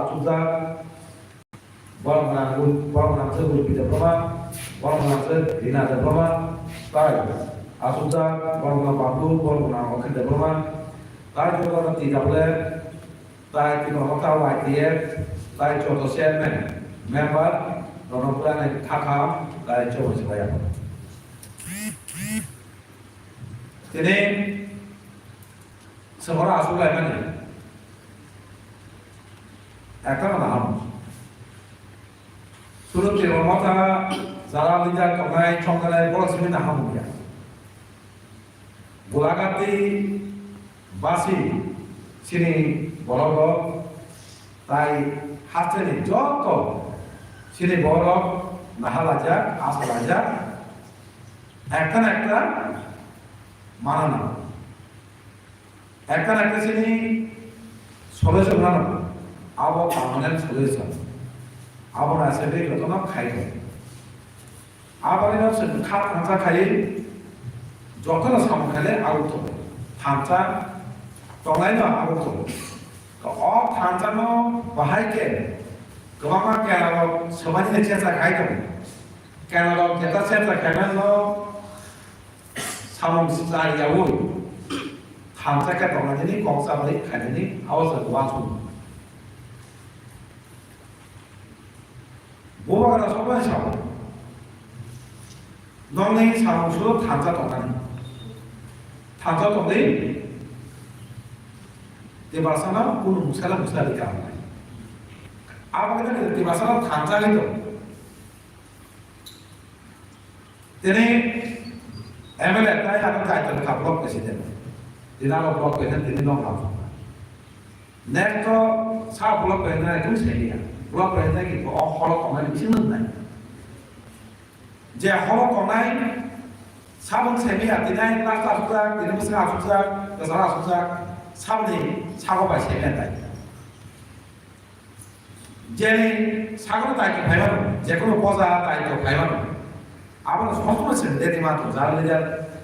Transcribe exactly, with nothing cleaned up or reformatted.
Asukjak, borok nang, borok nang se Gurpi Debbarma, borok nang se Rina Debbarma, tai asukjak, borok nang Babu, borok nang Okhir Debbarma, tai joto no twi japle, tai twi no ta Y T F, tai joto chairman, member, rono pura ni thakam, tai chobaisu bai. Tini Sengkora asuk lai mani. Ekta mana ham. Suru Tripura Motha jara leader tongnai chongkanai borok simi na ham ya. Golagati basi sini borok rok tai hasteni joto sini borok naha lajak, asa lajak. Ekta na ekta mana na. Ekta na ekta sini solution nano, abo permanent solution. Abo na se bai jotono khai khe. Abo ni no se kha thansa khai, jotono samung khai le abo to. Thansa tongnai no abo to. To o thansa no bahai khe kwbangma kera rok swmani le checha khai to. Kera rok jeta checha khai no Samung chariyaui thansa khe tongnani kok chabai khainani abo se uansukmung. Bubagra sobai sao, nokni samung suro thansa tongnani. Thansa tongdi, Tiprasano kunu musala musali karonai. Abo khe Tiprasano thansa hai tong. Tini M L A tai ano kaitor kha block president. Tini ano block president tini nong ham. Next to sa block president itu senior. Block president itu oh holo tongnai bisi nang nai. Je holo tongnai sabun senior tini last asukjak, tini bisi asukjak, kesara asukjak, sabni sago bai senior tai. Jeni sagoro daityo phaimano, jekono boja daityo phaimano, abono somostono chwng deti ma tongo, jara leader